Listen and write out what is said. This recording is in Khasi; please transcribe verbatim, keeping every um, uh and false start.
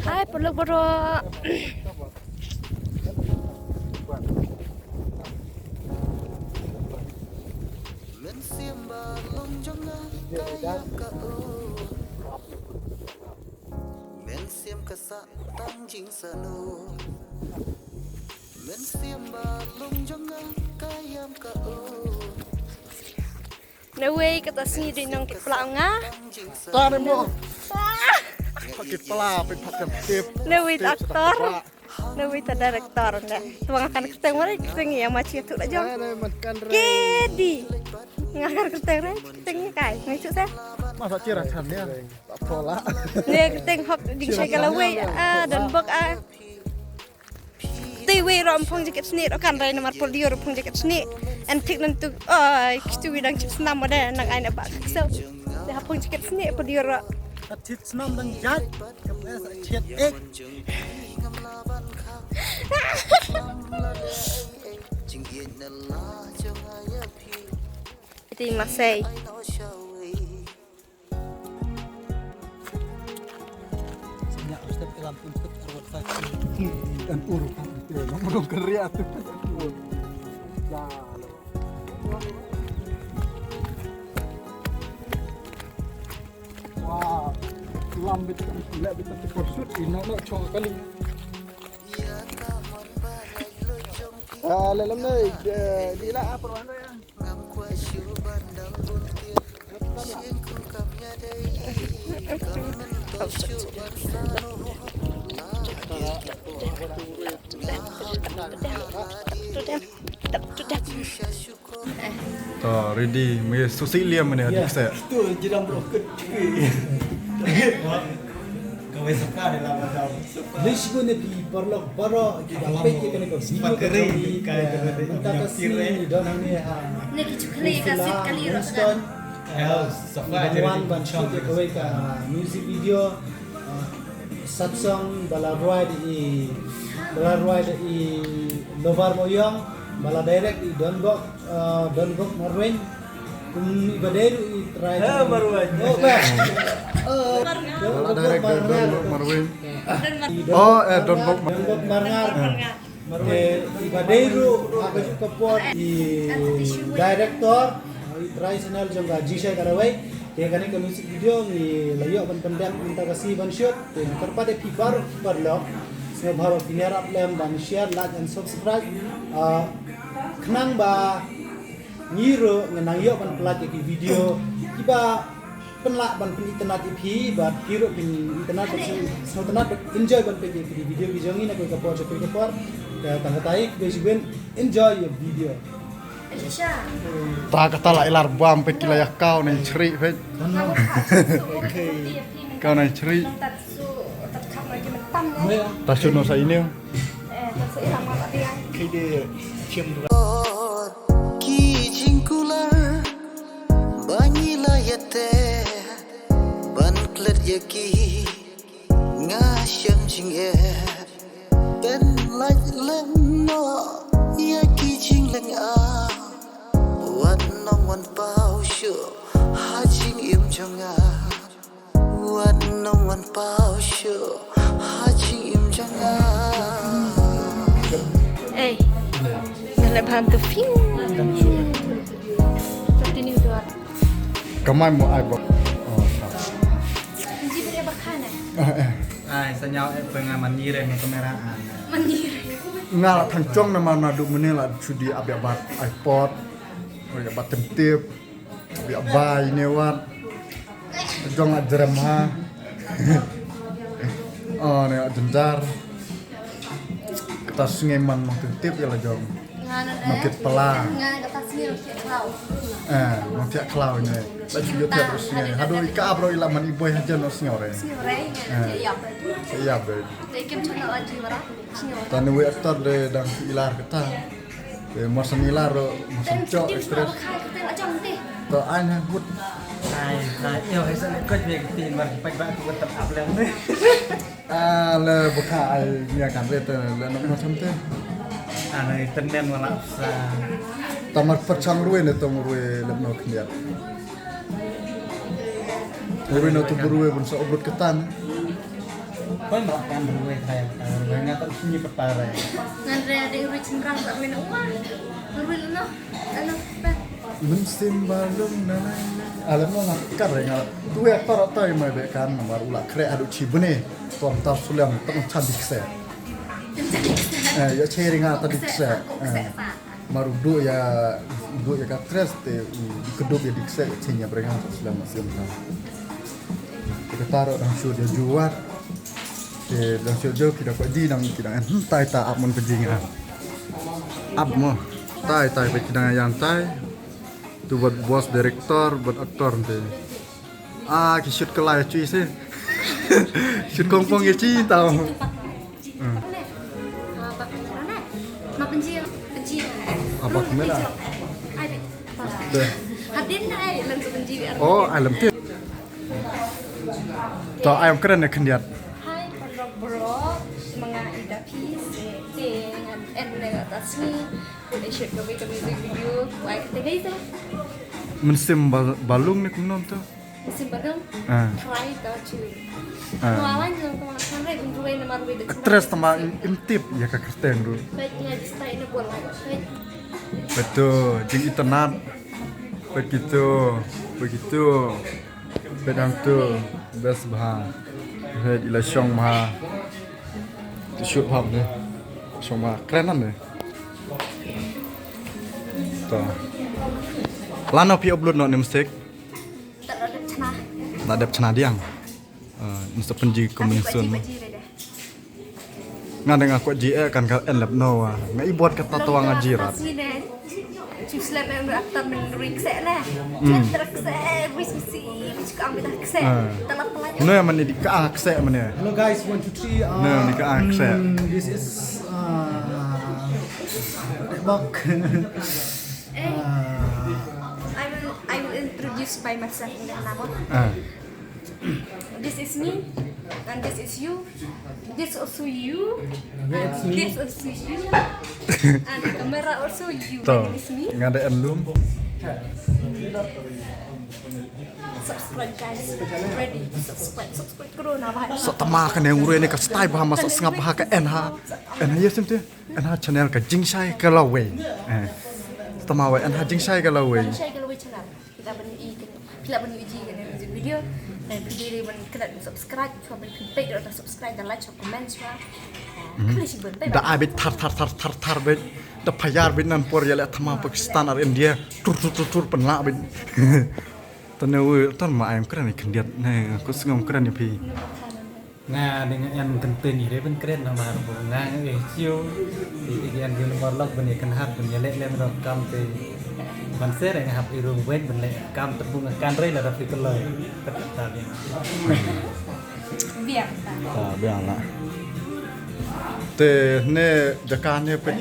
Hai, paralok baroh. Mynsiem ba long jong nga ka ïam ka un. Mynsiem ka sah tang jingsano. Mynsiem ba long jong nga ka ïam ka un. Nawei kata sngi dei nong ki pla nga. Ta ne mo. Phak ki pla, pin phak ki tip. Nawei ta actor. Nawei ta director ne. Tuang akan kyrteng mare kyrteng ïa ma chi tu la jong. Ne, ne, man kan re. Kedi. Nga kan kyrteng re, kyrteng ïa kai. Ngai chu sa. Masa chira chan ne. Ta pla. Ne kyrteng hok ding shai ka lawei. Ah, don bok ah. Te wei ro phong jaket sni ro kan rai namar por dio ro phong jaket sni. En tik nan tu, ai, kitu wi dang chit snam mo de nang ai na ba. So, de ha phong jaket sni por dio ro. Ka chit snam dang jat, ka pes a chit ek. Iti masai. Senya step ilam untuk arwah kaki. Dan urut kan itu, nomor kerja tu. Wah, lam bit, lek bit, bit, shoot, ino, no, chong kali. Ah, lelem ni, di la apa wan ya? To, ready. Mui susi liam ni adik se. Tu jiram bro kut. Kawai saka de la madam. Lish ko ne pi paralok baroh ki da pek ye kane ko si. Pat kere ka mynta ka si ni don hangne ha. Ne ki chukli ka sit kali ro saka. Wan ban shoot ye kawai ka music video. Sat song ba la rwai da i, ba la rwai da i Lobar Moyong, ba la direct i Donbok, Donbok Marwin. Kum i ba dei ruh i trai. Ha, Marwin. Oh, ba. Ba la direct da Donbok Marwin. Oh, eh, Donbok Mar- Donbok Marngar. Marwin. Eh, i ba dei ruh ha ka juk ka por i director, i trai channel jong ka Jishai Karawai. Te kane ka music video ngi la ïoh ban pyndep mynta ka sngi ban shoot. Te kyrpad ïa phi baroh paralok. Sngewbha ba phin ïarap lem ban share, like and subscribe. Ah, khnang ba ngi ruh ngi nang ïoh ban pynlait ïa ki video kiba pynlah ban pynitynnad ïa phi bad phi ruh pynitynnad bad sngewtynnad bad enjoy ban peit ïa ki video ki jong ngi na kawei ka por sha kawei ka por. Te tang katai khublei shibun, enjoy your video. Ta kata la ilar bam peit ki la ïa kaw nang chri peit. Kaw nang chri. Ta shu no sa ine. Ki jingkular ba ngi la ïa te ban klet ïa ki. Nga shem jingeh. Pynlait lem noh ïa ki jinglynga. Wat nang wan paw shuh ha jingim jong nga. Wat nang wan paw shuh ha jingim jong nga. Ei, nga leh bha tu fiu. Continue tu. Kamai mo ai bok. Oh, sa. Ji beri apa khan eh? Eh, eh. Ai, sa nyaw eh, penga manire mo kamera an. Manire. Nga la thang chong na ma na du mene la chudi abia bat iPod. Oh, ya bat tem tip. Abia bai ne wat. Jong la jerem ha. Oh, ne jendar. Kata sngi man nongtip ïa la jong. Nongtip pala. Nga kata sngi nongtip khlaw. Eh, nongtip khlaw ne. La ju ïoh tip sngi. Hadu ika bro ila man i boi hajan nong sngi ore. Sngi ore. Ïa be. Te kim chuna la ji wara. Sngi ore. Tani we actor de dang ilar kata. Te mosan ilar ro, mosan chok actress. To ai na gut. Ai, ai, ïa, ai sa ne koj me kti mar pai ba ku tap ap lem ne. Ah, le bukha ai nia kan re te le nok ma tham te. Ah, le tenen wala sa. Tamar perchang ruwe ne tong ruwe le nok niat. Uri na tu bru bun sa obrut ketan. Koi mrak kan bru kai, bru nga tak sunyi petare. Ngan re ada uri cemrang tak main uma. Uri no. Ano pe. Mynsiem balung na na na. Alam no ngakar nga. Tu ya tar tai mai be kan namar ula kre adu chi bene. Tuam tar sulam tang chan dikse. Eh, ya cheri nga ta dikse. Eh. Mar u duh ya, u duh ya ka tres te u kedup ya dikse, chenya brenga sa slam ma slam ta. Te ka taro dang shu dia juat. Te dang shu dia kita ko di dang kita en tai ta ap mon pejing ah. Ap mo. Tai tai pe kita yang tai. Tu buat bos director, buat aktor te. Ah, ki shoot kelai chui se. Shoot kongpong ya chi tau. Hmm. Apa kamera? Apa kamera? Deh. Oh, alam tip. To ayam keren ya kendiat. Hai, paralok bro. Manga ida pi se te ngan en ne atas ni. Kune shoot kami ke music video. Wai kete gai tu. Mynsiem balung ni kumnon tu. Mynsiem balung. Ah. Try to chui. Ah. Nualan jong teman kan rai bun ruai nama ruai dek. Tres tama im tip ya ka kerteng tu. Baik ngaji style ne bolai. Baik. Betul, jing internet. Begitu, begitu. Bedang tu best bha. He ila shong bha. Tu shoot bha ne. Shong bha keren ne. To. Lano pi upload no ne mistake. Tak ada chna. Tak ada chna diang. Mesti penji kombinasi. Nga dang aku ji eh kan ka en lep no wa. Nga ibot kata tuang aji rat. Chief slap em aktor men ring se ne. Dak se wis si wis kang bit se. Talap pelanya. No ya mane di ka se mane. Hello guys, one, two, three. No ni ka se. This is uh, bok. Eh, I will I will introduce by myself in the nama. This is me, and this is you, this also you, and this also you, and the camera also you. To, this is me. Nga da en lum. Subscribe guys, ready to subscribe, subscribe kru na bhai. Sa tama ka ne ngure ne ka stai bha ma sa sngap bha ka en ha, en ha yesim te, en ha channel ka jingshai ka lawei. Eh, tama wei en ha jingshai ka lawei. Jingshai ka lawei channel. Phi lah ban ïohi kane, phi lah ban ïohi kane music video. Dan phi dei ban klet ban subscribe, shuwa ban phi peit da subscribe, da like, shuwa comment, shuwa. Kane shi ban peit. Da ai beit thar thar thar thar thar beit. Da payar beit nan por ïa leh thama Pakistan ar India. Tur tur tur tur pynlah beit. Tane u tan ma ai kren khyndiat ne ko sngam kren ïa phi. Nga dang en kynten ïa re ban kren namar ba nga eh siew. Ïa en ïa namar lok ban ïa kynhat ban ïa leh lem rok kam te. Ban ser nga hap i rung weng ban leh kam te bung kan rei la da phi kloi. Kata ta biang. Biang. Ta biang la. Te ne jaka ne pe